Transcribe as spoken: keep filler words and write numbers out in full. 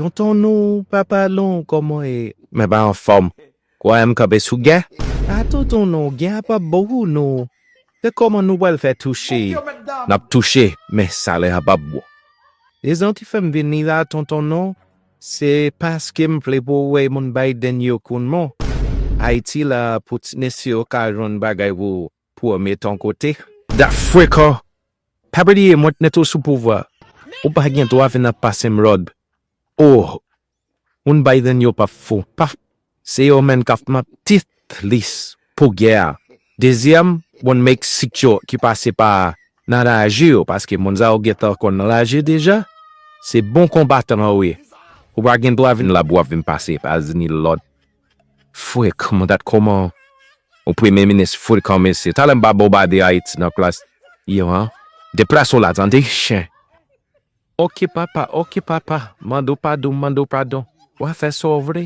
Tonton nou, papa nou, kòman e? Men pa anfòm. Kwè m kanpe sou gè. A tonton nou, gè a p ap bon pou nou. Se kòman nou pral fè touche? N ap touche, men salè a p ap bon. Rezon ki fè m vini la, tonton nou, se paske m vle pou w wè moun Biden yo kounman. Ayiti la, pou ti mesye yo ka jwenn bagay pou, pou yo mete yon kote. Dat frekan! Pa bliye, mwen t mete w sou pouvwa. Ou pa gen dwa vin ap pase m lòd. Oh! Moun Biden yo p ap fou. Pa, se yo menm k ap manti lis pou gè a. Dezyèm, moun Meksik yo ki pase pa nan laji yo, paske moun sa yo gentan konn nan laji deja. Se bon konbatan yo ye. Ou pa gen dwa vin la pou w ap vin pase Etazini lòd. Frekan, men dat kòman yon premye minis frekan, mesye. Talè m pa bonbade Ayiti nan klas yo, an. Deplase w la, tande, chen. Oke papa, oke papa, mande w padon, mande w padon. W a fè sa w vle.